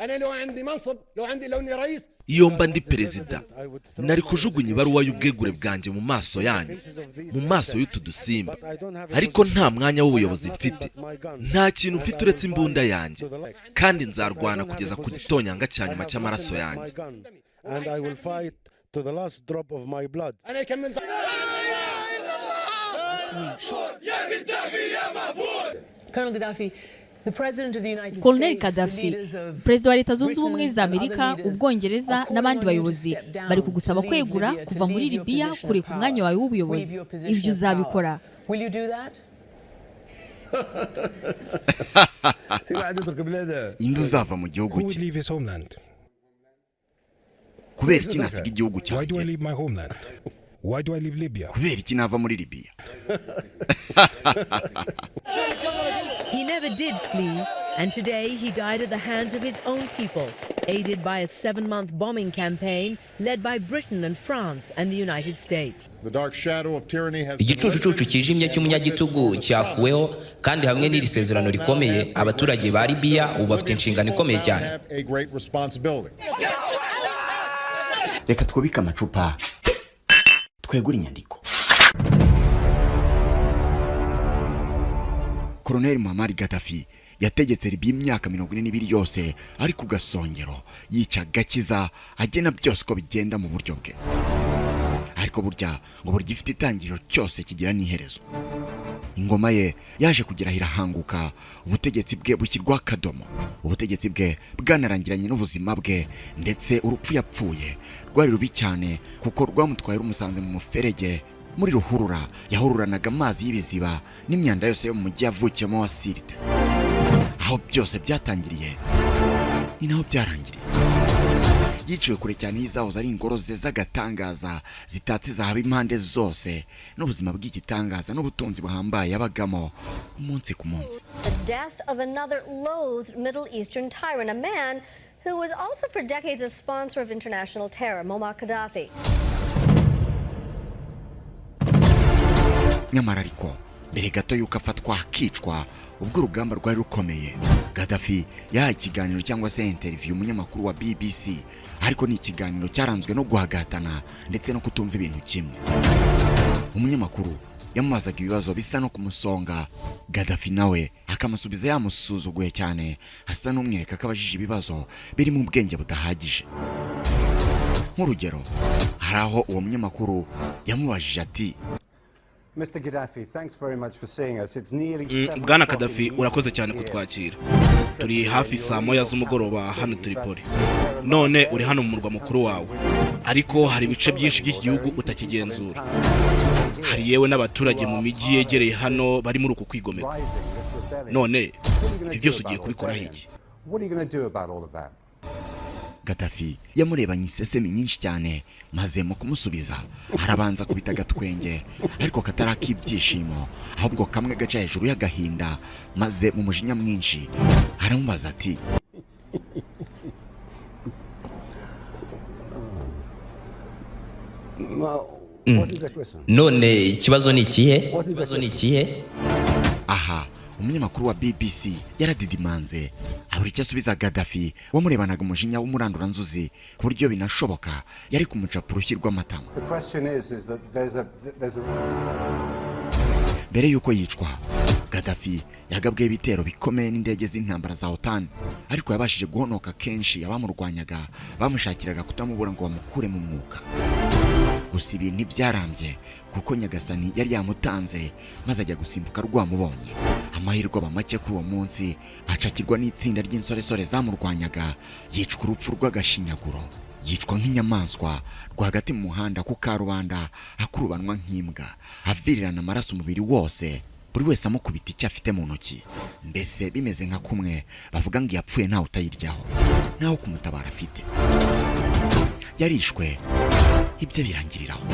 انا لو عندي منصب، لو عندي، لو اني رئيس، Iyo mba ndi perezida, nari kujugunya ibaruwa y'ubwegure bwanjye mu maso yanyu, mu maso y'utu dusimba, ariko nta mwanya w'ubuyobozi mfite. Nta kintu mfite uretse imbunda yanjye, kandi nzarwana kugeza ku gitonyanga cya nyuma cy'amaraso yanjye. And I will fight to the last drop of my blood. انا كملت. Colonel Gaddafi, the President of the United Colonel States, the Gaddafi, leaders of Perezida wa Leta Zunze Ubumwe Britain za and other Amerika, leaders Ubwongereza are calling n'abandi on you to bayobozi step down, bari kugusaba to leave kwegura, Libya, to kuva muri leave your Libiya, position of kureka power. umwanya wawe w'ubuyobozi. Leave your position Ibyo of power. uzabikora? Will you do that? في واحد يترك بلاده؟ Inde uzava mu gihugu Who would cye? leave his homeland? Kubera iki nasiga igihugu Why do I cyanjye? leave my homeland? Why do I leave Libya? Kubera iki nava muri Libiya? He never did flee, and today he died at the hands of his own people, aided by a 7-month bombing campaign led by Britain and France and the United States. The dark shadow of tyranny has been Igicucucucu kijimye cy'umunyagitugu cyakuweho, kandi hamwe n'iri sezerano rikomeye, abaturage ba Libiya ubu bafite inshingano ikomeye cyane. have a great responsibility. Reka twubike amacupa, twegure inyandiko. Koroneli Muammar Gaddafi yategetse Libiya imyaka 42 yose ari ku gasongero, yica agakiza, agena byose uko bigenda mu buryo bwe. Ariko burya ngo buri gifite itangiriro cyose kigira n'iherezo. Ingoma ye yaje kugera aho irahanguka, ubutegetsi bwe bushyirwaho akadomo. Ubutegetsi bwe bwanarangiranye n'ubuzima bwe, ndetse urupfu yapfuye rwari rubi cyane, kuko rwamutwaye rumusanze mu muferege, muri ruhurura yahururanaga amazi y'ibiziba n'imyanda yose yo mu mujyi yavukiyemo wa Sirte. Aho byose byatangiriye ni naho byarangiriye. Yiciwe kure cyane y'izahoze ari ingoro ze z'agatangaza, zitatse zahabu impande zose, n'ubuzima bw'igitangaza n'ubutunzi buhambaye yabagamo umunsi ku munsi. The death of another loathed Middle Eastern tyrant, a man who was also for decades a sponsor of international terror, Muammar Gaddafi. Nyamara ariko mbere gato y'uko afatwa akicwa, ubwo urugamba rwari rukomeye, Gaddafi yahaye ikiganiro cyangwa se interview umunyamakuru wa BBC, ariko ni ikiganiro cyaranzwe no guhagatana ndetse no kutumva ibintu kimwe. Umunyamakuru yamubazaga ibibazo bisa no kumusonga, Gaddafi nawe akamusubiza yamusuzuguye cyane, asa n'umwereka ko abajije ibibazo birimo ubwenge budahagije. Nk'urugero, hari aho uwo munyamakuru yamubajije ati: Mr. Gaddafi, thanks very much for seeing us. It's nearly Bwana Kadafi, urakoze cyane kutwakira. Turi hafi saa 1 z'umugoroba hano Tripoli. None uri hano mu murwa mukuru wawe, ariko hari ibice byinshi by'iki gihugu utakigenzura. Hari yewe n'abaturage mu mijyi yegereye hano bari muri uku kwigomeka. None ibyo byose ugiye kubikoraho iki? What are you going to do about all of that? Gaddafi yamurebanye isesemi nyinshi cyane, maze mu kumusubiza arabanza kubita agatwenge, ariko katari ak'ibyishimo, ahubwo kamwe gaca hejuru y'agahinda, maze mu mujinya mwinshi aramubaza ati: What is the question? None ikibazo ni ikihe? Ikibazo ni ikihe? Aha umunyamakuru wa BBC yaradidimanze, abura icyo asubiza Gaddafi wamurebanaga umujinya w'umuranduranzuzi, ku buryo binashoboka yari kumucapa urushyi rw'amatama. The question is that there's a Mbere y'uko yicwa, Gaddafi yagabweho ibitero bikomeye n'indege z'intambara za OTAN, ariko yabashije guhonoka. Kenshi abamurwanyaga bamushakiraga kutamubura ngo bamukure mu mwuka. Gusa ibi ntibyarambye, kuko Nyagasani yari yamutanze, maze ajya gusimbuka rwamubonye. Amahirwe aba make kuri uwo munsi, acakirwa n'itsinda ry'insoresore zamurwanyaga, yicwa urupfu rw'agashinyaguro, yicwa nk'inyamaswa rwagati mu muhanda ku karubanda, akurubanwa nk'imbwa, avirirana amaraso umubiri wose, buri wese amukubita icyo afite mu ntoki. Mbese bimeze nka kumwe bavuga ngo yapfuye ntawe utayiryaho, ntawe kumutabara afite. Yarishwe, ibyo birangiriraho.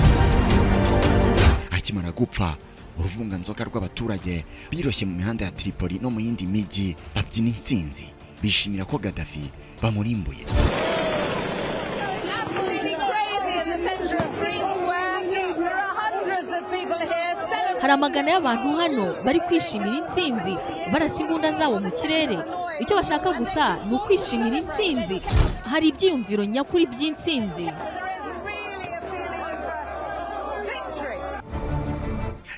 Akimara gupfa, uruvunganzoka rw'abaturage biroshye mu mihanda ya Tripoli no mu yindi mijyi, babyina intsinzi, bishimira ko Gaddafi bamurimbuye. Absolutely crazy in the center of Green Square. There are hundreds of people here. Hari amagana y'abantu hano bari kwishimira intsinzi, barasa imbunda zabo mu kirere. Icyo bashaka gusa ni ukwishimira intsinzi. Hari ibyiyumviro nyakuri by'intsinzi.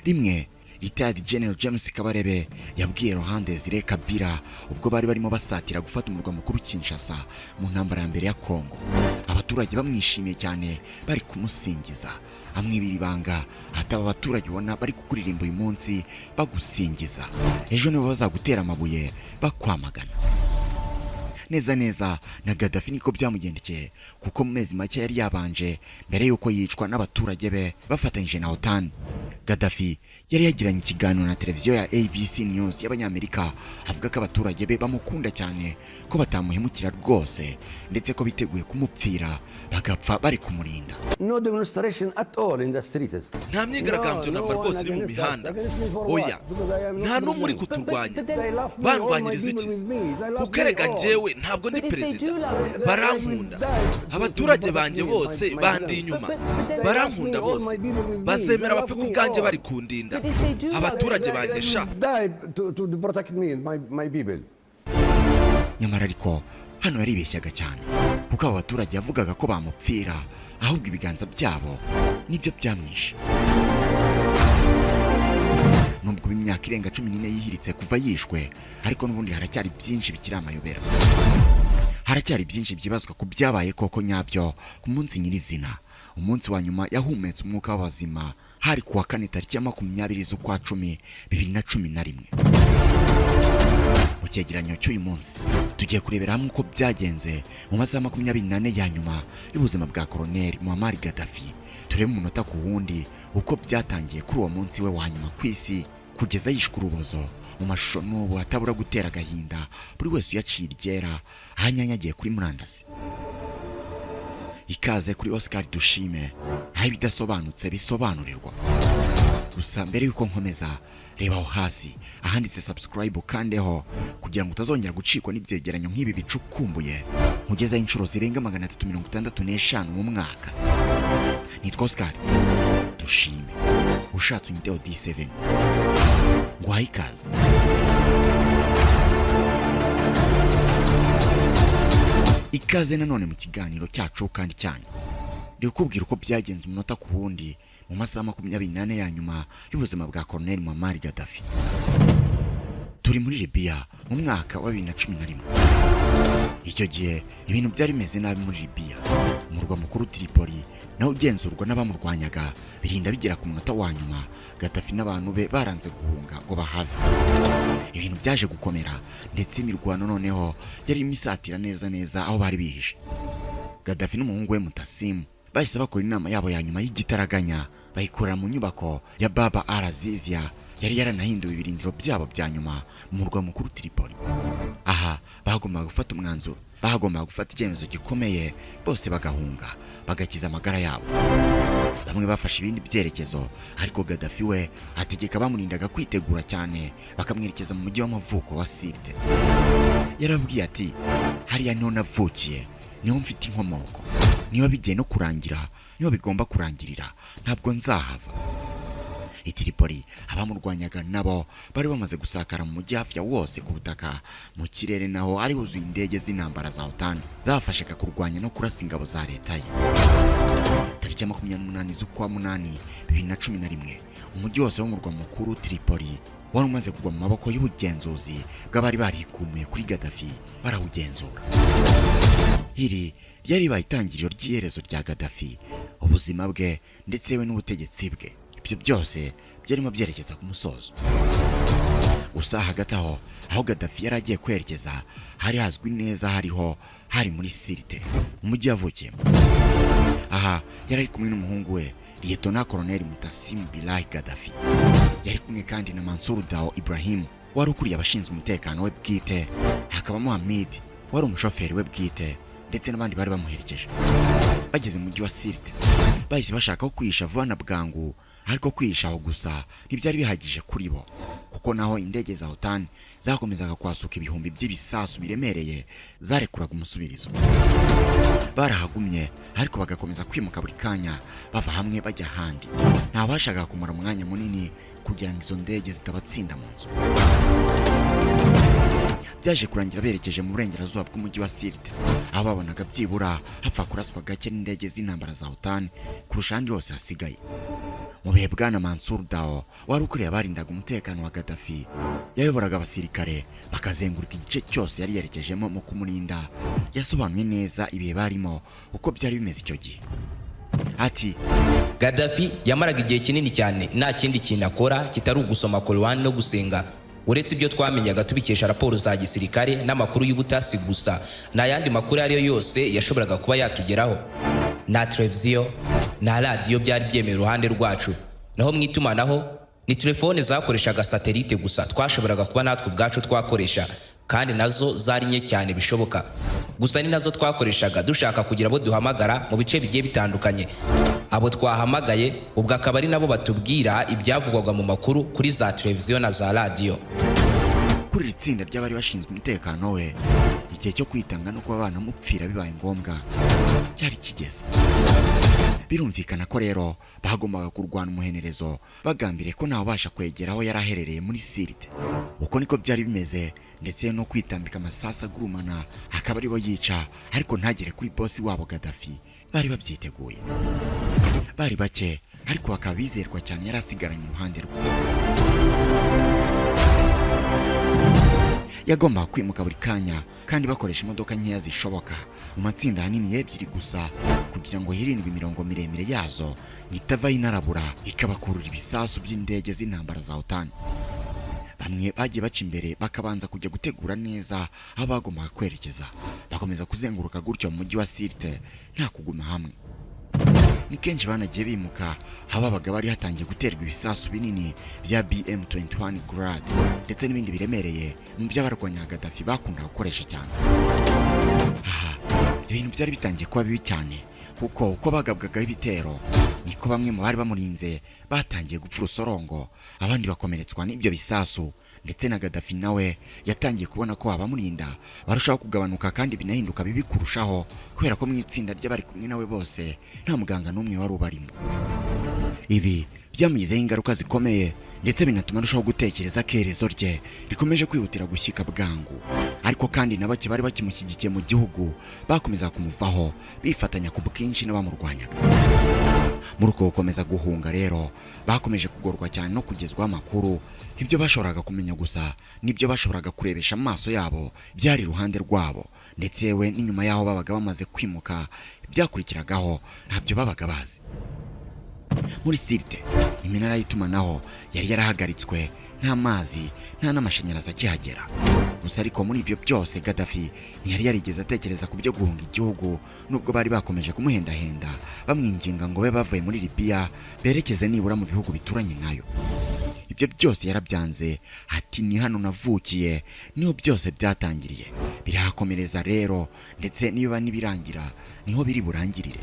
Rimwe Retired General James Kabarebe yabwiye Laurent Desire Kabila ubwo bari barimo basatira gufata umurwa mukuru Kinshasa mu ntambara ya mbere ya Kongo. Abaturage bamwishimiye cyane, bari kumusingiza, amwibira ibanga ataba abaturage ubona bari kukuririmba uyu munsi bagusingiza, ejo nibo bazagutera amabuye bakwamagana. Neza neza na Gaddafi niko byamugendekeye, kuko mu mezi make yari yabanje mbere y'uko yicwa n'abaturage be bafatanyije na OTAN. Gaddafi yari yagiranye ikiganiro na televiziyo ya ABC News y'Abanyamerika avuga ko abaturage be bamukunda cyane, ko batamuhemukira rwose, ndetse ko biteguye kumupfira bagapfa bari kumurinda. No demonstration at all in the streets. Nta myigaragambyo namba rwose iri mu mihanda. Oya, nta n'umwe uri kuturwanya. Bandwanyiriza ikiza kuko erega njyewe ntabwo ndi perezida. Barankunda, abaturage banjye bose bandi inyuma, barankunda bose, bazemera bapfe ku bwanjye bari kundinda. Abaturage banjye sha. Nyamara ariko hano yaribeshyaga cyane, kuko abo baturage yavugaga ko bamupfira, ahubwo ibiganza byabo nibyo byamwishe. Nubwo imyaka irenga 14 yihiritse kuva yishwe, ariko n'ubundi haracyari byinshi bikiri amayobera. Haracyari byinshi byibazwa ku byabaye koko nyabyo ku munsi nyirizina, umunsi wa nyuma yahumetse umwuka w'abazima, hari kuwa kane tariki ya 20 z'ukwa 10 2011. Mu cyegeranyo cy'uyu munsi tugiye kurebera hamwe uko byagenze mu masaha 24 ya nyuma y'ubuzima bwa Colonel Muammar Gaddafi. Turebe umunota ku wundi uko byatangiye kuri uwo munsi we wa nyuma ku isi kugeza yishwe urubozo, mu mashusho n'ubu atabura gutera agahinda buri wese uyaciye iryera ahanyanyagiye kuri murandasi. Ikaze kuri Oscar Dushime, aho ibidasobanutse bisobanurirwa. Gusa mbere y'uko nkomeza, reba aho hasi ahanditse subscribe ukandeho kugira ngo utazongera gucikwa n'ibyegeranyo nk'ibi bicukumbuye nkugezaho inshuro zirenga 365 mu mwaka. Nitwa Oscar Dushime, ushatse unyiteho D7. Nguhaye ikaze. Ikaze nanone mu kiganiro cyacu kandi cyanyu. Ndi kukubwira uko byagenze umunota ku wundi mu masaha 24 ya nyuma y'ubuzima bwa Colonel Muammar Gaddafi. Turi muri Libya mu mwaka wa 2011. Icyo gihe ibintu byari bimeze nabi muri Libya. Umurwa mukuru Tripoli nawo ugenzurwa n'abamurwanyaga, birinda bigera ku munota wa nyuma Gaddafi n'abantu be baranze guhunga ngo bahave. Ibintu byaje gukomera, ndetse imirwano noneho yari irimo isatira neza neza aho bari bihishe. Gaddafi n'umuhungu we Mutasimu bahise bakora inama yabo ya nyuma y'igitaraganya, bayikorera mu nyubako ya Baba Al-Azizia yari yaranahinduwe ibirindiro byabo bya nyuma mu murwa mukuru Tripoli. Aha bagombaga gufata umwanzuro, bagombaga gufata icyemezo gikomeye, bose bagahunga bagakiza amagara yabo. Bamwe bafashe ibindi byerekezo, ariko Gaddafi we ategeka bamurindaga kwitegura cyane, bakamwerekeza mu mujyi w'amavuko wa Sirte. Yarabwiye ati hariya niho navukiye, niho mfite inkomoko, niba bigiye no kurangira niho bigomba kurangirira, ntabwo nzahava. I Tripoli abamurwanyaga nabo bari bamaze gusakara mu mujyi hafi ya wose ku butaka, mu kirere naho ari huzuye indege z'intambara za OTAN zabafashaga kurwanya no kurasa ingabo za leta ye. Tariki ya 28 z'ukwa 8 2011, umujyi wose w'umurwa mukuru Tripoli wari umaze kugwa mu maboko y'ubugenzuzi bw'abari barikumuye kuri Gaddafi barawugenzura. Iri ryari ribaye itangiriro ry'iherezo rya Gaddafi, ubuzima bwe ndetse we n'ubutegetsi bwe. Ibyo byose byarimo byerekeza ku musozo. Gusa hagati aho, aho Gaddafi yari agiye kwerekeza hari hazwi neza, hariho hari muri Sirte, umujyi yavukiyemo. Aha yari ari kumwe n'umuhungu we Liyetona Colonel Mutasimu Bilahi Gaddafi. Yari kumwe kandi na Mansur Dao Ibrahim wari ukuriye abashinzwe umutekano we bwite, hakabamo Hamid wari umushoferi we bwite, ndetse n'abandi bari bamuherekeje. Bageze mu mujyi wa Sirte bahise bashaka ko kwihisha vuba na bwangu, ariko kwihisha aho gusa ntibyari bihagije kuri bo, kuko naho indege za OTAN zakomezaga kwasuka ibihumbi by'ibisasu biremereye zarekuraga umusubirizo. Barahagumye ariko bagakomeza kwimuka buri kanya, bava hamwe bajya ahandi. Ntabashakaga kumara umwanya munini Kugira ngo izo ndege zitabatsinda mu nzu, byaje kurangira berekeje mu burengerazuba bw'umujyi wa Sirte, aho babonaga byibura hapfa kuraswa gake n'indege z'intambara za OTAN kurusha ahandi hose hasigaye. Mu bihe bwana Mansur Dao wari ukuriye abarindaga umutekano wa Gaddafi yayoboraga abasirikare bakazenguruka igice cyose yari yerekejemo mu kumurinda, yasobanuye neza ibihe barimo uko byari bimeze icyo gihe, ati: Gaddafi yamaraga igihe kinini cyane nta kindi kintu akora kitari ugusoma Korowani no gusenga. Uretse ibyo twamenyaga tubikesha raporo za gisirikare n'amakuru y'ubutasi gusa, nta yandi makuru ayo ari yo yose yashoboraga kuba yatugeraho. Nta televiziyo, nta radiyo byari byemewe iruhande rwacu. Naho mu itumanaho ni telefone zakoreshaga satelite gusa twashoboraga kuba natwe ubwacu twakoresha, kandi nazo zari nke cyane bishoboka. Gusa ni nazo twakoreshaga dushaka kugira abo duhamagara mu bice bigiye bitandukanye. Abo twahamagaye ubwo akaba ari nabo batubwira ibyavugwaga mu makuru kuri za televiziyo na za radiyo. Kuri iri tsinda ry'abari bashinzwe umutekano we, igihe cyo kwitanga no kuba banamupfira bibaye ngombwa cyari kigeze. Birumvikana ko rero bagombaga kurwana umuhenerezo, bagambiriye ko ntawubasha kwegera aho yari aherereye muri Sirte. Uko niko byari bimeze, ndetse no kwitambika amasasu agurumana akaba aribo yica, ariko ntagere kuri bosi wabo Gaddafi. Bari babyiteguye. Bari bake, ariko bakaba bizerwa cyane yari asigaranye iruhande rwe. Yagombaga kwimuka buri kanya kandi bakoresha imodoka nkeya zishoboka mu matsinda ahanini y'ebyiri gusa, kugira ngo hirindwe imirongo miremire yazo ngo itavaho inarabura ikabakurura ibisasu by'indege z'intambara za OTAN. Bamwe bagiye baca imbere bakabanza kujya gutegura neza aho bagombaga kwerekeza, bakomeza kuzenguruka gutyo mu mujyi wa Sirte nta kuguma hamwe. Ni kenshi banagiye bimuka aho babaga bari hatangiye guterwa ibisasu binini bya BM21 Grad ndetse n'ibindi biremereye mu by'abarwanya Gaddafi bakundaga gukoresha cyane. Aha ibintu byari bitangiye kuba bibi cyane, kuko uko bagabwagaho ibitero niko bamwe mu bari bamurinze batangiye gupfa urusorongo, abandi bakomeretswa n'ibyo bisasu. Ndetse na Gaddafi nawe yatangiye kubona ko abamurinda barushaho kugabanuka kandi binahinduka bibi kurushaho, kubera ko mu itsinda ry'abari kumwe nawe bose nta muganga n'umwe wari ubarimo. Ibi byamugizeho ingaruka zikomeye, ndetse binatuma arushaho gutekereza ko iherezo rye rikomeje kwihutira gushyika bwangu. Ariko kandi na bake bari bakimushyigikiye mu gihugu bakomeza kumuvaho, bifatanya ku bwinshi n'abamurwanyaga. Muri uko gukomeza guhunga rero, bakomeje kugorwa cyane no kugezwaho amakuru. Ibyo bashoboraga kumenya gusa n'ibyo bashoboraga kurebesha amaso yabo byari iruhande rwabo, ndetse yewe n'inyuma y'aho babaga bamaze kwimuka ibyakurikiragaho ntabyo babaga bazi. Muri Sirte iminara y'itumanaho yari yarahagaritswe, nta mazi nta n'amashanyarazi akihagera. Gusa ariko muri ibyo byose Gaddafi ntiyari yarigeze atekereza ku byo guhunga igihugu, nubwo bari bakomeje kumuhendahenda bamwinginga ngo babe bavuye muri Libya berekeze nibura mu bihugu bituranye nayo. Ibyo byose yarabyanze, ati: "Ni hano navukiye, niho byose byatangiriye, birahakomereza rero, ndetse niba nibirangira niho biri burangirire.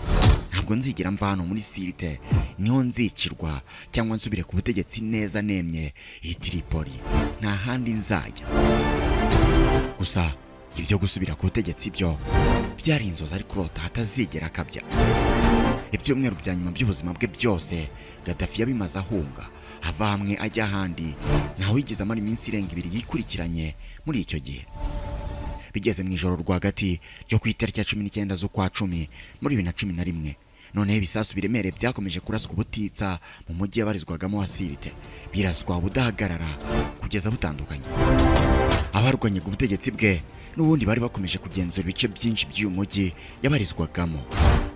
Ntabwo nzigera mva hano muri Sirte, niho nzicirwa cyangwa nsubire ku butegetsi neza nemye iyi Tripoli, nta handi nzajya." Gusa ibyo gusubira ku butegetsi byo byari inzozi ari kurota hatazigera akabya. Ibyumweru bya nyuma by'ubuzima bwe byose Gaddafi yabimaze ahunga, ava hamwe ajya ahandi. Ntawigeze amara iminsi irenga 2 yikurikiranye muri icyo gihe. Bigeze mu ijoro rwagati ryo ku itariki ya 19 z'ukwa 10 muri 2011, noneho ibisasu biremereye byakomeje kuraswa ubutitsa mu mujyi yabarizwagamo wa Sirte, biraswa budahagarara kugeza butandukanye. Abarwanyaga ubutegetsi bwe n'ubundi bari bakomeje kugenzura ibice byinshi by'uyu mujyi yabarizwagamo.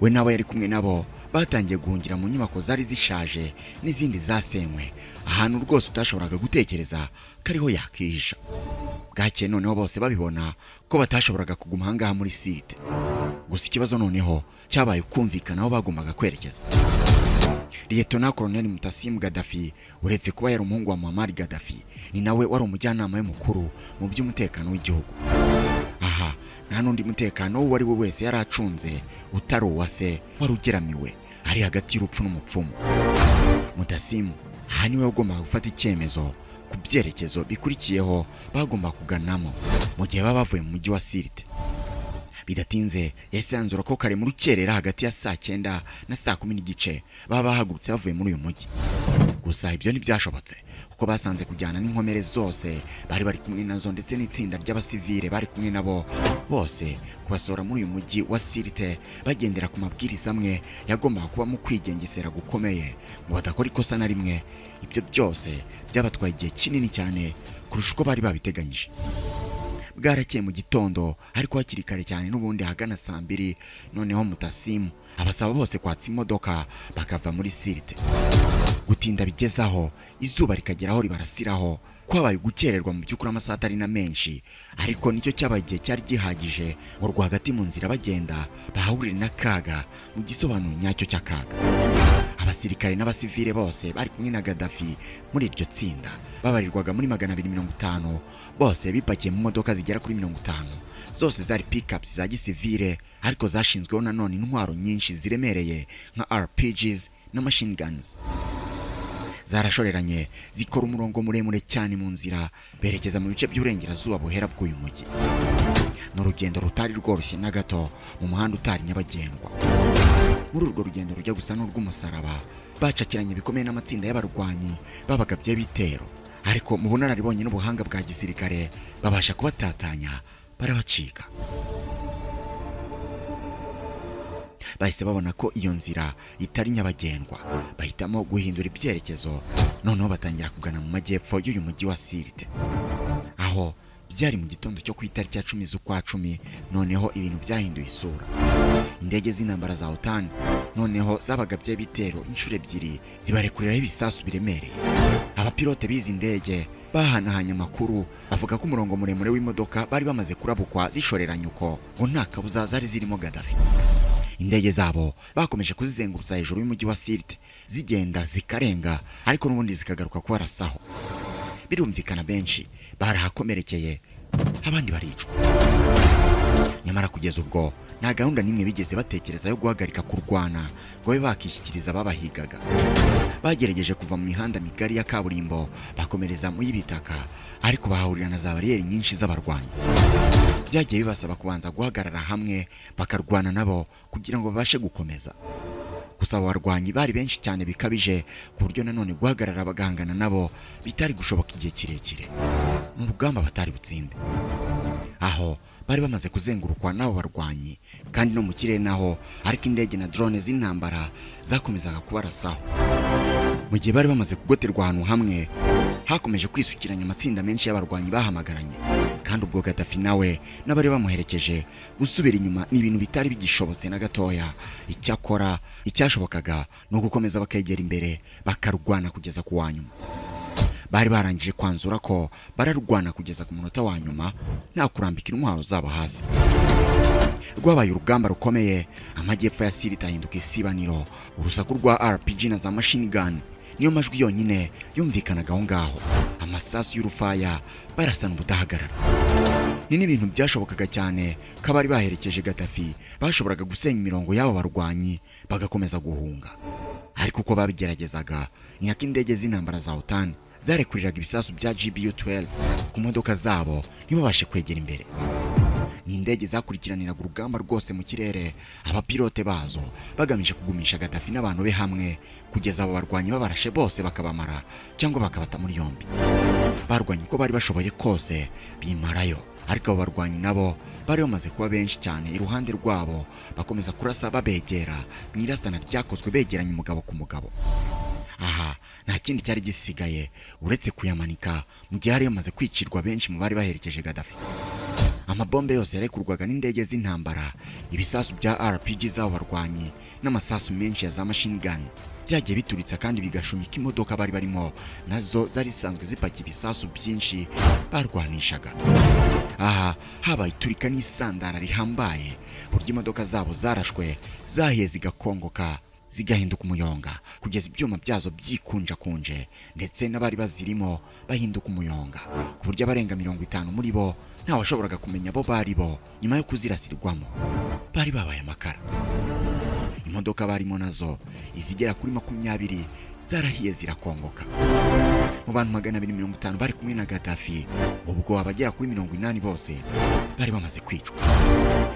We n'abo yari kumwe nabo batangiye guhungira mu nyubako zari zishaje n'izindi zasenywe, ahantu rwose utashoboraga gutekereza ko ariho yakihisha. Bwakeye noneho bose babibona ko batashoboraga kuguma ahangaha muri Sirte. Gusa ikibazo noneho cyabaye kumvikana aho bagombaga kwerekeza. Liyetona Koloneli Mutasim Gaddafi, uretse kuba yari umuhungu wa Muammar Gaddafi, ni nawe wari umujyanama we mukuru mu by'umutekano w'igihugu. Aha nta n'undi mutekano uwo ari we wese yari acunze utari uwa se wari ugeramiwe ari hagati y'urupfu n'umupfumu. Mutasimu aha niwe wagombaga gufata icyemezo ku byerekezo bikurikiyeho bagomba kuganamo mu gihe baba bavuye mu mujyi wa Sirte. Bidatinze yahise yanzura ko kare mu rukerera hagati ya saa 9 na saa 10:15 baba bahagurutse bavuye muri uyu mujyi. Gusa ibyo ntibyashobotse. Kuko basanze kujyana n'inkomere zose bari kumwe nazo, ndetse n'itsinda ry'abasivile bari kumwe nabo bose, kubasohora muri uyu mujyi wa Sirte bagendera ku mabwiriza amwe yagombaga kubamo kwigengesera gukomeye ngo badakora ikosa na rimwe. Ibyo byose byabatwaye igihe kinini cyane kurusha uko bari babiteganyije. Bwarakeye mu gitondo, ariko hakiri kare cyane n'ubundi, ahagana saa 2, noneho Mutasimu abasaba bose kwatsa imodoka bakava muri Sirte. Gutinda bigezaho izuba rikageraho ribarasiraho, kwabaye gukererwa mu by'ukuri amasaha atari na menshi, ariko nicyo cyabaye igihe cyari gihagije ngo rwagati mu nzira bagenda bahahurire n'akaga, mu gisobanuro nyacyo cy'akaga. Abasirikare n'abasivile bose bari kumwe na Gaddafi muri iryo tsinda babarirwaga muri 250, bose bipakiye mu modoka zigera kuri 50, zose zari pickups za gisivile, ariko zashinzweho nanone intwaro nyinshi ziremereye nka RPGs na machine guns. Zarashoreranye, zikora umurongo muremure cyane mu nzira berekeza mu bice by'uburengerazuba buhera bw'uyu mujyi. Ni urugendo rutari rworoshye na gato mu muhanda utari nyabagendwa. Muri urwo rugendo rujya gusa n'urw'umusaraba, bacakiranye bikomeye n'amatsinda y'abarwanyi babagabye ibitero, ariko mu bunararibonye n'ubuhanga bwa gisirikare babasha kubatatanya, barabacika. Bahise babona ko iyo nzira itari nyabagendwa, bahitamo guhindura ibyerekezo, noneho batangira kugana mu majyepfo y'uyu mujyi wa Sirte. Aho byari mu gitondo cyo ku itariki ya 10 z'ukwa 10. Noneho ibintu byahinduye isura. Indege z'intambara za OTAN noneho zabagabye ibitero inshuro ebyiri, zibarekuriraho ibisasu biremereye. Abapilote b'izi ndege bahanahanye amakuru, bavuga ko umurongo muremure w'imodoka bari bamaze kurabukwa zishoreranye uko ngo nta kabuza zari zirimo Gaddafi. Indege zabo bakomeje kuzizengurutsa hejuru y'umujyi wa Sirte, zigenda zikarenga, ariko n'ubundi zikagaruka kubarasaho. Birumvikana, benshi barahakomerekeye, abandi baricwa. Nyamara kugeza ubwo nta gahunda n'imwe bigeze batekereza yo guhagarika kurwana ngo babe bakishyikiriza ababahigaga. Bagerageje kuva mu mihanda migari ya kaburimbo bakomereza mu y'ibitaka, ariko bahahurira na za bariyeri nyinshi z'abarwanyi. Byagiye bibasaba kubanza guhagarara hamwe bakarwana nabo kugira ngo babashe gukomeza. Gusa abo barwanyi bari benshi cyane bikabije, ku buryo nanone guhagarara bagahangana nabo bitari gushoboka igihe kirekire. Ni urugamba batari butsinde. Aho bari bamaze kuzengurukwa n'abo barwanyi, kandi no mu kirere naho, ariko indege na drone z'intambara zakomezaga kubarasaho. Mu gihe bari bamaze kugoterwa ahantu hamwe, hakomeje kwisukiranya amatsinda menshi y'abarwanyi bahamagaranye. Kandi ubwo Gaddafi nawe n'abari bamuherekeje, gusubira inyuma ni ibintu bitari bigishobotse na gatoya. Icyakora icyashobokaga ni ugukomeza bakegera imbere, bakarwana kugeza ku wa nyuma. Bari barangije kwanzura ko bararwana kugeza ku munota wa nyuma, nta kurambika intwaro zabo hasi. Rwabaye urugamba rukomeye, amajyepfo ya Sirte ahinduka isibaniro. Urusaku rwa RPG na za machine gun niyo majwi yonyine yumvikanaga aho ngaho, amasasu y'urufaya barasana ubudahagarara. Ni n'ibintu byashobokaga cyane ko abari baherekeje Gaddafi bashoboraga gusenya imirongo y'abo barwanyi bagakomeza guhunga, ariko uko babigeragezaga ni nako indege z'intambara za OTAN zarekuriraga ibisasu bya GBU-12 ku modoka zabo, ntibabashe kwegera imbere. Ni indege zakurikiraniraga urugamba rwose mu kirere, abapilote bazo bagamije kugumisha Gaddafi n'abantu be hamwe kugeza abo barwanyi babarashe bose bakabamara cyangwa bakabata muri yombi. Barwanye uko bari bashoboye kose bimarayo, ariko abo barwanyi nabo bari bamaze kuba benshi cyane iruhande rwabo, bakomeza kurasa babegera mu irasana ryakozwe begeranye umugabo ku mugabo. Aha nta kindi cyari gisigaye uretse kuyamanika, mu gihe hari bamaze kwicirwa benshi mu bari baherekeje Gaddafi. Amabombe yose yarekurwaga n'indege z'intambara, ibisasu bya RPG z'abo barwanyi n'amasasu menshi ya za machine gun byagiye bituritsa kandi bigashumika imodoka bari barimo, nazo zari zisanzwe zipakiye ibisasu byinshi barwanishaga. Aha habaye iturika n'isandara rihambaye, buryo imodoka zabo zarashwe zahiye zigakongoka, zigahinduka umuyonga, kugeza ibyuma byazo byikunjakunje, ndetse n'abari bazirimo bahinduka umuyonga, ku buryo abarenga 50 muri bo ntawashoboraga kumenya abo bari bo nyuma yo kuzirasirwamo, bari babaye amakara. Imodoka barimo nazo izigera kuri 20 zarahiye zirakongoka. Mu bantu 250 bari kumwe na Gaddafi, ubwo abagera kuri 80 bose bari bamaze kwicwa.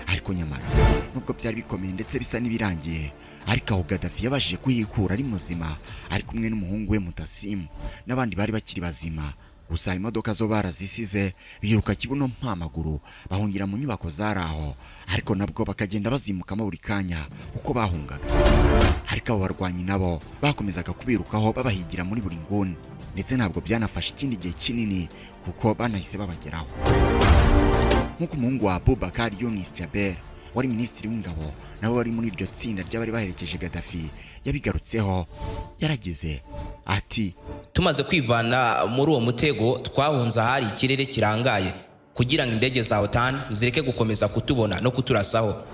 Ariko nyamara nubwo byari bikomeye ndetse bisa n'ibirangiye, ariko aho Gaddafi yabashije kuhikura ari muzima, ari kumwe n'umuhungu we Mutasimu n'abandi bari bakiri bazima. Gusa imodoka zo barazisize, biruka kibuno mpamaguru, bahungira mu nyubako zari aho, ariko nabwo bakagenda bazimukamo buri kanya uko bahungaga. Ariko abo barwanyi nabo bakomezaga kubirukaho, babahigira muri buri nguni, ndetse ntabwo byanafashe ikindi gihe kinini kuko banahise babageraho. Nk'uko umuhungu wa Abubakar Yunis Jaber wari minisitiri w'ingabo nawe wari muri iryo tsinda ry'abari baherekeje Gaddafi yabigarutseho, yaragize ati: Tumaze kwivana muri uwo mutego, twahunze ahari ikirere kirangaye kugira ngo indege za OTAN zireke gukomeza kutubona no kuturasaho.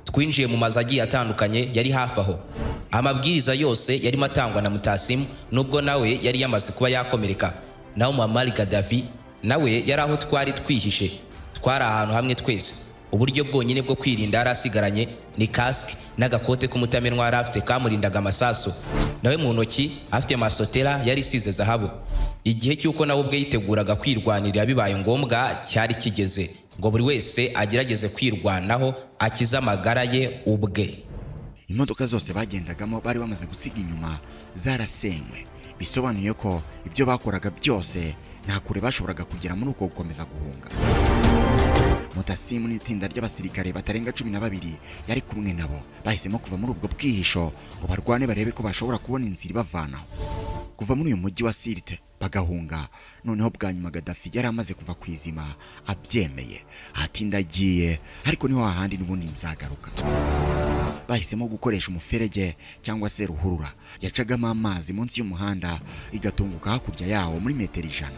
Twinjiye mu mazu agiye atandukanye yari hafi aho. Amabwiriza yose yarimo atangwa na Mutasimu, nubwo nawe yari yamaze kuba yakomereka. Naho Muammar Gaddafi nawe yari aho twari twihishe. Twari ahantu hamwe twese. Uburyo bwonyine bwo kwirinda yari asigaranye ni kasike n'agakote k'umutamenwa yari afite kamurindaga amasasu. Nawe mu ntoki afite masotera yari isize zahabu. Igihe cy'uko nawe ubwe yiteguraga kwirwanirira bibaye ngombwa cyari kigeze, ngo buri wese agerageze kwirwanaho akize amagara ye ubwe. Imodoka zose bagendagamo bari bamaze gusiga inyuma zarasenywe, bisobanuye ko ibyo bakoraga byose nta kure bashoboraga kugera muri uko gukomeza guhunga. Mutasimu n'itsinda ry'abasirikare batarenga 12 yari kumwe nabo bahisemo kuva muri ubwo bwihisho ngo barwane, barebe ko bashobora kubona inzira ibavanaho kuva muri uyu mujyi wa Sirte bagahunga. Noneho bwa nyuma Gaddafi yari amaze kuva ku izima, abyemeye ati: "Ndagiye, ariko niho hahandi n'ubundi nzagaruka." Bahisemo gukoresha umuferege cyangwa se ruhurura yacagamo amazi munsi y'umuhanda, igatunguka hakurya yawo muri metero 100.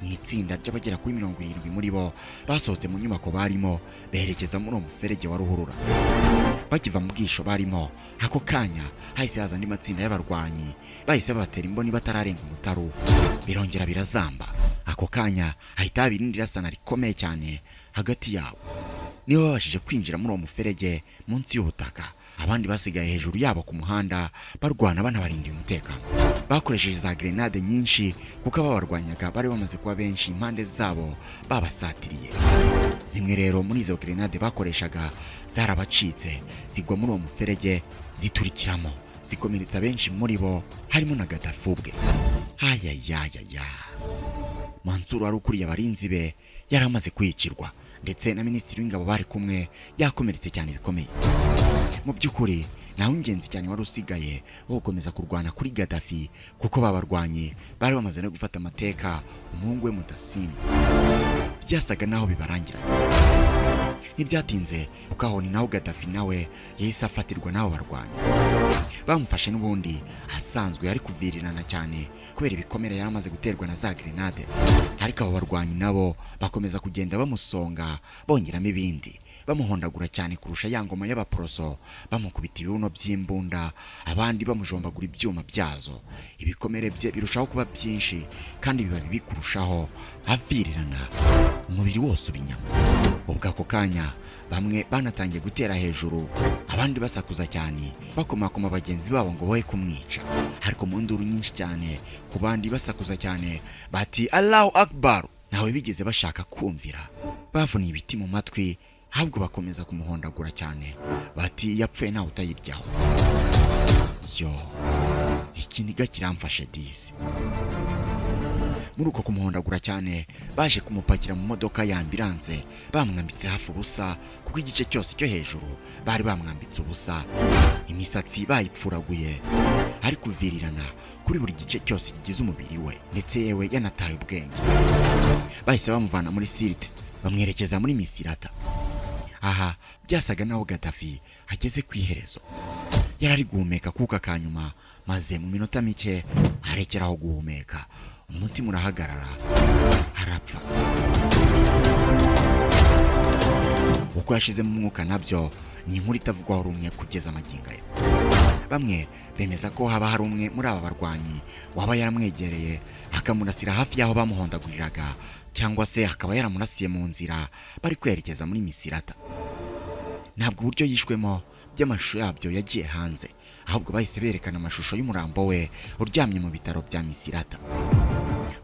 Mu itsinda ry'abagera kuri 70 muri bo basohotse mu nyubako barimo, berekeza muri uwo muferege wa ruhurura. Bakiva mu bwisho barimo, ako kanya hahise haza andi matsinda y'abarwanyi, bahise babatera imboni batararenga umutaru, birongera birazamba. Ako kanya hahita haba irindi rasana rikomeye cyane hagati yabo. Niba babashije kwinjira muri uwo muferege munsi y'ubutaka, abandi basigaye hejuru yabo ku muhanda barwana banabarindiye umutekano. Bakoresheje za grenade nyinshi kuko ababarwanyaga bari bamaze kuba benshi, impande zabo babasatiriye. Zimwe rero muri izo grenade bakoreshaga zarabacitse, zigwa muri uwo muferege, ziturikiramo, zikomeretsa benshi muri bo, harimo na Gaddafi ubwe. Ayayayaya, Mansur wari ukuriye abarinzi be yari amaze kwicirwa, ndetse na minisitiri w'ingabo bari kumwe yakomeretse cyane bikomeye. Mu by'ukuri nta w'ingenzi cyane wari usigaye wo gukomeza kurwana kuri Gaddafi, kuko babarwanyi bari bamaze no gufata amateka umuhungu we Mutasimu. Byasaga naho bibarangiranye. Ntibyatinze kuko aho ni naho Gaddafi nawe yahise afatirwa n'abo barwanyi. Bamufashe n'ubundi asanzwe ari kuvirirana cyane kubera ibikomere yari amaze guterwa na za grenade, ariko abo barwanyi nabo bakomeza kugenda bamusonga, bongeramo ibindi, bamuhondagura cyane kurusha ya ngoma y'abaporoso, bamukubita ibibuno by'imbunda, abandi bamujombagura ibyuma byazo. Ibikomere bye birushaho kuba byinshi kandi biba bibi kurushaho, avirirana umubiri wose uba inyama. Ubwo ako kanya bamwe banatangiye gutera hejuru, abandi basakuza cyane, bakomakoma bagenzi babo ngo boye kumwica, ariko mu nduru nyinshi cyane ku bandi basakuza cyane bati: "Allahu Akbar!" Ntawe bigeze bashaka kumvira, bavuniye ibiti mu matwi, ahubwo bakomeza kumuhondagura cyane bati: "Yapfuye ntawe utayiryaho." Yo, ikiniga kiramfashe disi. Muri uko kumuhondagura cyane, baje kumupakira mu modoka ya ambulance, bamwambitse hafi ubusa, kuko igice cyose cyo hejuru bari bamwambitse ubusa, imisatsi bayipfuraguye, ari kuvirirana kuri buri gice cyose kigize umubiri we, ndetse yewe yanataye ubwenge. Bahise bamuvana muri Sirte bamwerekeza muri Misirata. Aha byasaga naho Gaddafi ageze ku iherezo. Yari ari guhumeka kuka kanyuma, maze mu minota mike arekeraho guhumeka, umutima urahagarara, arapfa. Uko yashizemo umwuka nabyo ni inkuru itavugwaho rumwe kugeza amagingo aya. Bamwe bemeza ko haba hari umwe muri aba barwanyi waba yaramwegereye akamurasira hafi y'aho bamuhondaguriraga, cyangwa se akaba yaramurasiye mu nzira bari kwerekeza muri Misirata. Ntabwo uburyo yishwemo by'amashusho yabyo yagiye hanze, ahubwo bahise berekana amashusho y'umurambo we uryamye mu bitaro bya Misirata.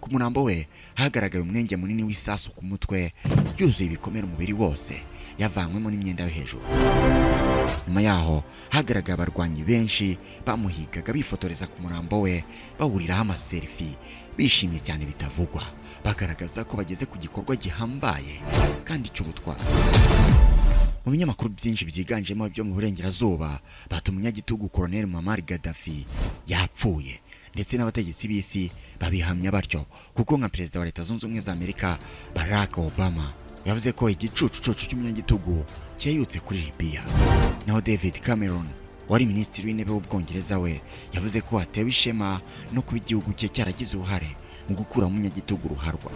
Ku murambo we hagaragaye umwenge munini w'isasu ku mutwe, yuzuye ibikomere umubiri wose, yavanywemo n'imyenda yo hejuru. Nyuma yaho hagaragaye abarwanyi benshi bamuhigaga bifotoreza ku murambo we, bawuriraho amaselfie, bishimye cyane bitavugwa, bagaragaza ko bageze ku gikorwa gihambaye kandi cy'ubutwari. Mu binyamakuru byinshi byiganjemo ibyo mu burengerazuba bata umunyagitugu Colonel Muammar Gaddafi yapfuye, ndetse n'abategetsi b'isi babihamya batyo, kuko nka perezida wa Leta Zunze Ubumwe za Amerika Barack Obama yavuze ko igicucucucu cy'umunyagitugu cyeyutse kuri Libya. Naho David Cameron wari minisitiri w'intebe w'Ubwongereza we yavuze ko atewe ishema no kuba igihugu cye cyaragize uruhare mu gukura umunyagitugu ruharwa.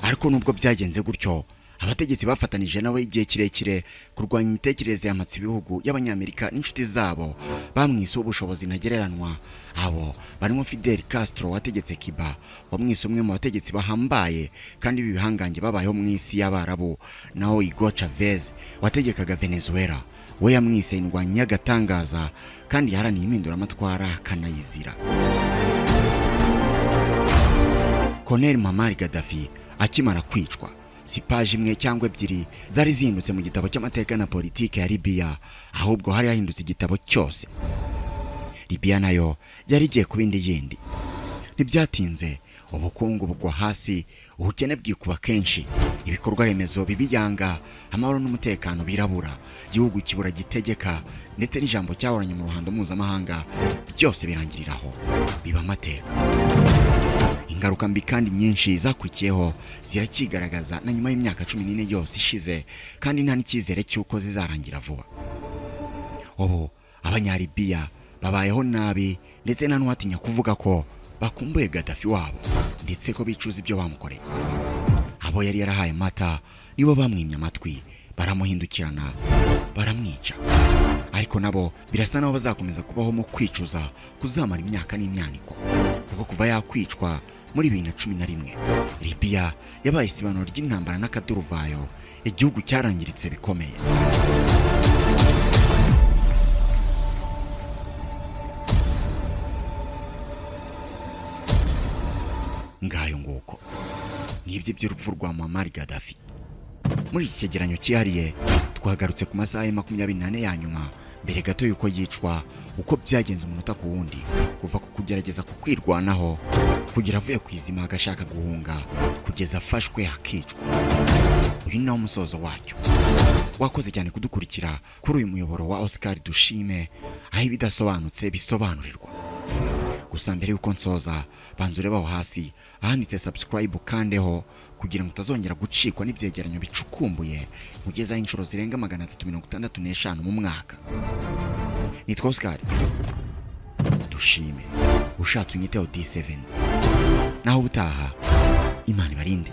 Ariko nubwo byagenze gutyo, abategetsi bafatanije nawe igihe kirekire kurwanya imitekerereze yamatse ibihugu y'Abanyamerika n'inshuti zabo bamwise ubushobozi ntagereranwa. Abo barimo Fidel Castro wategetse Cuba, wamwise umwe mu bategetsi bahambaye kandi b'ibihangange babayeho mu isi y'Abarabu. Naho Hugo Chavez wategekaga Venezuela we yamwise indwanyi y'agatangaza kandi yaharaniye impinduramatwara akanayizira. Colonel Muammar Gaddafi akimara kwicwa, si paji imwe cyangwa ebyiri zari zihindutse mu gitabo cy'amateka na politike ya Libya, ahubwo hari hahindutse igitabo cyose. Libya nayo yari igiye kuba indi yindi. Ntibyatinze ubukungu bugwa hasi, ubukene bwikuba kenshi, ibikorwa remezo bibiyanga, amahoro n'umutekano birabura, igihugu kibura gitegeka, ndetse n'ijambo cyahoranye mu ruhando mpuzamahanga byose birangiriraho biba amateka. Ingaruka mbi kandi nyinshi zakurikiyeho zirakigaragaza na nyuma y'imyaka 14 yose ishize, kandi nta n'icyizere cy'uko zizarangira vuba. Ubu Abanyalibiya babayeho nabi, ndetse nta n'uwatinya kuvuga ko bakumbuye Gaddafi wabo, ndetse ko bicuza ibyo bamukoreye. Abo yari yarahaye amata nibo bamwimye amatwi, baramuhindukirana, baramwica. Ariko nabo birasa naho bazakomeza kubaho mu kwicuza kuzamara imyaka n'imyaniko, kuko kuva yakwicwa muri 2011 Libya yabaye isibanuro ry'intambara n'akaduruvayo, igihugu cyarangiritse bikomeye. Ngayo nguko ngibyo by'urupfu rwa Muammar Gaddafi. Muri iki cyegeranyo cyihariye twagarutse ku masaha ya 24 ya nyuma mbere gato yuko yicwa, uko byagenze umunota ku wundi, kuva ku kugerageza kukwirwanaho kugira avuye ku izima agashaka guhunga, kugeza afashwe akicwa. Uyu ni nawo musozo wacyo. Wakoze cyane kudukurikira kuri uyu muyoboro wa Oscar Dushime, aho ibidasobanutse bisobanurirwa. Gusa mbere yuko nsoza, banza urebe aho hasi ahanditse subscribe ukandeho kugira ngo utazongera gucikwa n'ibyegeranyo bicukumbuye mugezaho inshuro zirenga 365 mu mwaka. Nitwa Oscar Dushime, ushatse unyiteho D7. Naho ubutaha, Imana ibarinde.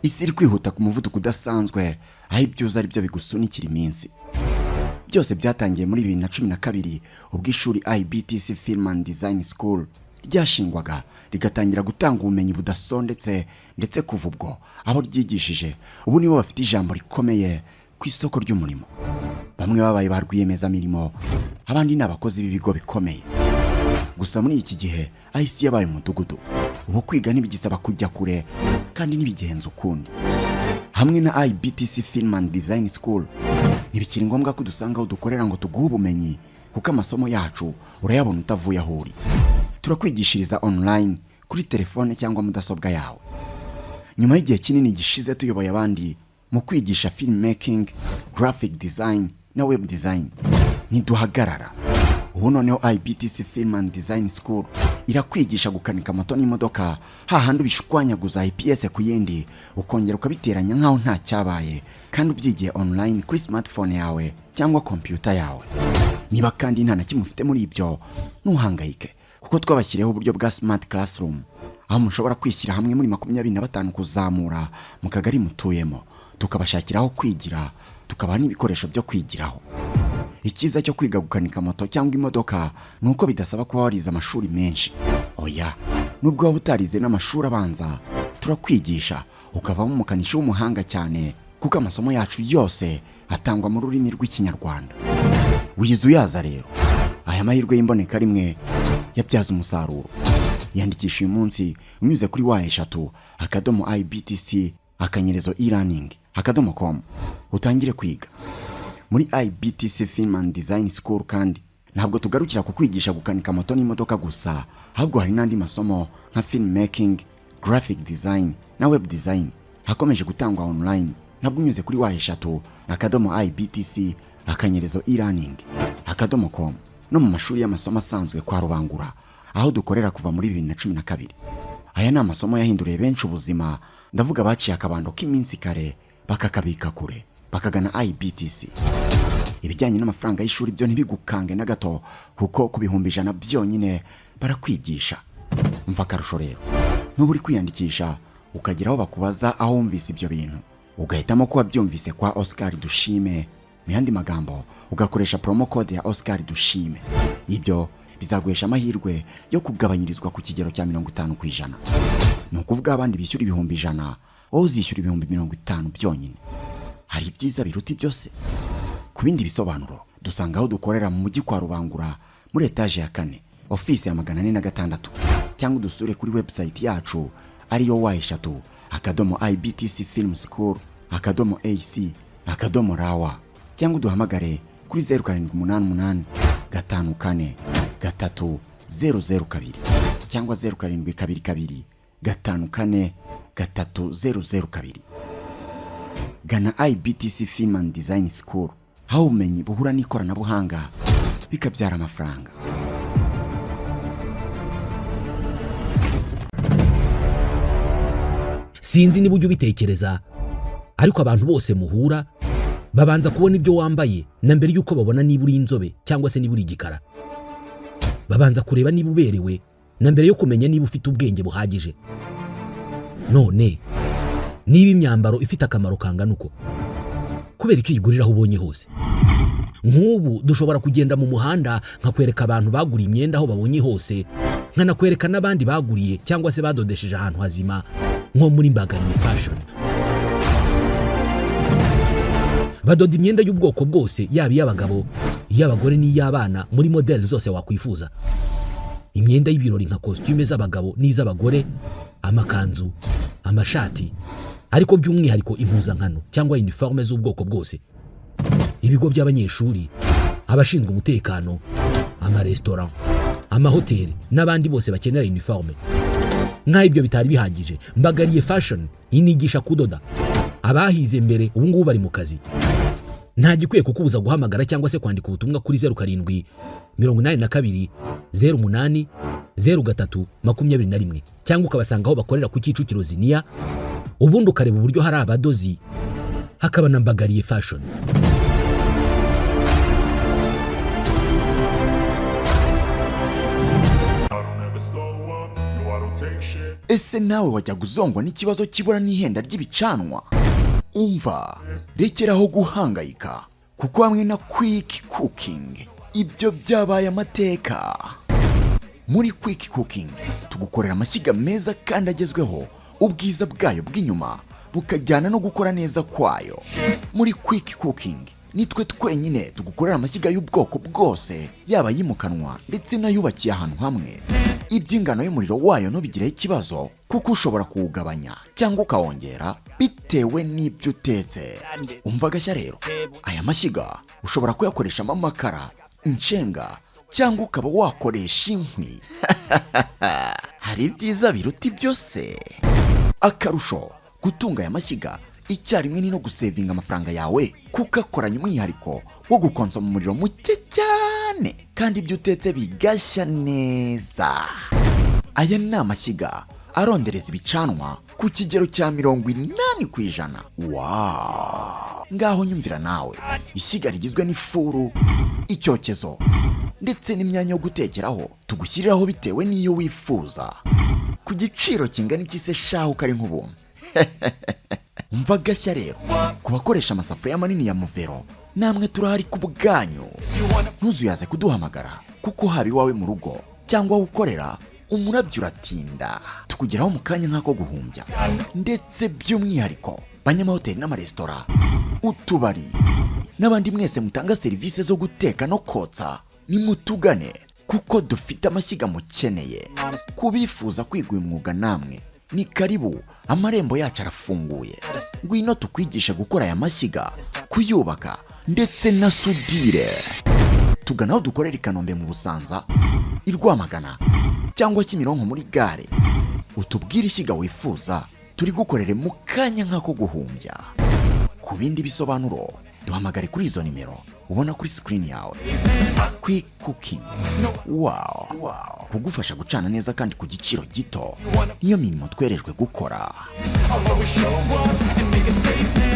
Isi iri kwihuta ku muvuduko udasanzwe, aho ibyuza ari byo bigusunikira iminsi. Byose byatangiye muri 2012 ubwo ishuri IBTC Film and Design School ryashingwaga, rigatangira gutanga ubumenyi budasondetse, ndetse kuva ubwo abo ryigishije ubu nibo bafite ijambo rikomeye ku isoko ry'umurimo. Bamwe babaye ba rwiyemezamirimo, abandi ni abakozi b'ibigo bikomeye. Gusa muri iki gihe aho isi yabaye umudugudu, ubu kwiga ntibigisaba kujya kure kandi ntibigenza ukundi. Hamwe na IBTC Film and Design School ntibikiri ngombwa ko dusanga aho dukorera ngo tuguhe ubumenyi, kuko amasomo yacu urayabona utavuye aho uri. Turakwigishiriza online kuri telefone cyangwa mudasobwa yawe. Nyuma y'igihe kinini gishize tuyoboye abandi mu kwigisha film making, graphic design na web design, ntiduhagarara. Ubu noneho IBTC Film and Design School irakwigisha gukanika moto n'imodoka, hahandi ubishwanyaguza IPS ku yindi ukongera ukabiteranya nkaho nta cyabaye, kandi ubyigiye online kuri smartphone yawe cyangwa computer yawe. Niba kandi nta na kimwe ufite muri ibyo, ntuhangayike, kuko twabashyiriyeho uburyo bwa smart classroom, aho mushobora kwishyira hamwe muri 25 kuzamura mu kagari mutuyemo, tukabashakiraho kwigira, tukabaha n'ibikoresho byo kwigiraho. Icyiza cyo kwiga gukanika moto cyangwa imodoka ni uko bidasaba kuba warize amashuri menshi. Oya, nubwo waba utarize n'amashuri abanza, turakwigisha ukavamo umukanishi w'umuhanga cyane, kuko amasomo yacu yose Atangwa mu rurimi rw'Ikinyarwanda. Wize uyaza rero, aya mahirwe y'imboneka rimwe yabyaza umusaruro. Yandikisha uyu munsi unyuze kuri www.ibtc_elearning.com, utangire kwiga muri IBTC Film and Design School. Kandi ntabwo tugarukira ku kwigisha gukanika moto n'imodoka gusa, ahubwo hari n'andi masomo nka film making, graphic design na web design akomeje gutangwa online, nabwo unyuze kuri www.ibtc_elearning.com, no mu mashuri y'amasomo asanzwe kwa Rubangura, aho dukorera kuva muri 2012. Aya ni amasomo yahinduriye benshi ubuzima. Ndavuga baciye akabando k'iminsi kare bakakabika kure, bakagana IBTC. Ibijyanye n'amafaranga y'ishuri byo ntibigukange na gato, kuko ku 100,000 byonyine barakwigisha. Mva akarusho rero, nuba uri kwiyandikisha ukagera aho bakubaza aho wumvise ibyo bintu, ugahitamo kuba byumvise kwa Oscar Dushime, mu yandi magambo ugakoresha promo code ya Oscar Dushime, ibyo bizaguhesha amahirwe yo kugabanyirizwa ku kigero cya 50%. Ni ukuvuga abandi bishyura 100,000, wowe uzishyura 50,000 byonyine. Hari ibyiza biruta byose? Ku bindi bisobanuro, dusanga aho dukorera mu mujyi kwa Rubangura, muri etaje ya kane, ofisi ya 406, cyangwa udusure kuri website yacu ariyo www.ibtcfilmschool.ac.rw, cyangwa uduhamagare kuri 0788543002 cyangwa 0722543002. Gana IBTC Film and Design School, aho ubumenyi buhura n'ikoranabuhanga bikabyara amafaranga. Sinzi niba ujya ubitekereza, ariko abantu bose muhura babanza kubona ibyo wambaye na mbere y'uko babona niba uri inzobe cyangwa se niba uri igikara. Babanza kureba niba uberewe na mbere yo kumenya niba ufite ubwenge buhagije. None niba imyambaro ifite akamaro kangana uko, kubera icyo uyigurira aho ubonye hose? Nk'ubu dushobora kugenda mu muhanda nkakwereka abantu baguriye imyenda aho babonye hose, nkanakwereka n'abandi baguriye cyangwa se badodesheje ahantu hazima, nko muri Mbagariye Fashion. Badoda imyenda y'ubwoko bwose, yaba iy'abagabo, iy'abagore n'iy'abana, muri modeli zose wakwifuza. Imyenda y'ibirori nka kositime z'abagabo n'iz'abagore, amakanzu, amashati, ariko by'umwihariko impuzankano cyangwa uniforme z'ubwoko bwose. Ibigo by'abanyeshuri, abashinzwe umutekano, amaresitora, amahoteli n'abandi bose bakenera uniforme. Nk'aho ibyo bitari bihagije, Mbagariye Fashion inigisha kudoda. Abahize mbere ubu ngubu bari mu kazi. Nta gikwiye kukubuza guhamagara cyangwa se kwandika ubutumwa kuri 0782080321, cyangwa ukabasanga aho bakorera ku Kicukiro Ziniya, ubundi ukareba uburyo hari abadozi hakaba na Mbagariye Fashion. Ese nawe wajyaga uzongwa n'ikibazo cy'ibura n'ihenda ry'ibicanwa? Umva, rekeraho guhangayika, kuko hamwe na Quick Cooking ibyo byabaye amateka. Muri Quick Cooking tugukorera amashyiga meza kandi agezweho, ubwiza bwayo bw'inyuma bukajyana no gukora neza kwayo. Muri Quick Cooking nitwe twenyine tugukorera amashyiga y'ubwoko bwose, yaba ayimukanwa ndetse n'ayubakiye ahantu hamwe. Iby'ingano y'umuriro wayo ntubigireho ikibazo, kuko ushobora kuwugabanya cyangwa ukawongera bitewe n'ibyo utetse. Umva agashya rero, aya mashyiga ushobora kuyakoreshamo amakara, inshenga, cyangwa ukaba wakoresha inkwi. Hari ibyiza biruta byose? Akarusho, gutunga aya mashyiga icyarimwe ni no gusevinga amafaranga yawe, kuko akoranye umwihariko wo gukonsoma umuriro muke cyane, kandi ibyo utetse bigashya neza. Aya ni amashyiga arondereza ibicanwa ku kigero cya 80%. Wow! Ngaho nyumvira nawe, ishyiga rigizwe n'ifuru, icyokezo ndetse n'imyanya yo gutekeraho tugushyiriraho bitewe n'iyo wifuza, ku giciro kingana iki se shahu kari nk'ubuntu. Umva agashya rero, ku bakoresha amasafuriya manini ya Muvero, namwe turahari ku bwanyu. Ntuzuyaze kuduhamagara, kuko haba iwawe mu rugo cyangwa aho ukorera, umurabyo uratinda, tukugeraho mu kanya nk'ako guhumbya. Ndetse by'umwihariko banyamahoteli n'amaresitora, utubari. N'abandi mwese mutanga serivisi zo guteka no kotsa, nimutugane kuko dufite amashyiga mukeneye. Kubifuza kwiga uyu mwuga namwe ni karibu, amarembo yacu arafunguye. Ngwino tukwigishe gukora aya mashyiga, kuyubaka ndetse na sudire. Tugana aho dukorera i Kanombe mu Busanza, i Rwamagana cyangwa Kimironko muri gare, utubwire ishyiga wifuza turi gukorere mu kanya nk'ako guhumbya. Ku bindi bisobanuro duhamagare kuri izo nimero ubona kuri sikirini yawe. Quick Cooking, wow, kugufasha gucana neza kandi ku giciro gito, niyo mirimo twerejwe gukora. I'll always show up and make a statement.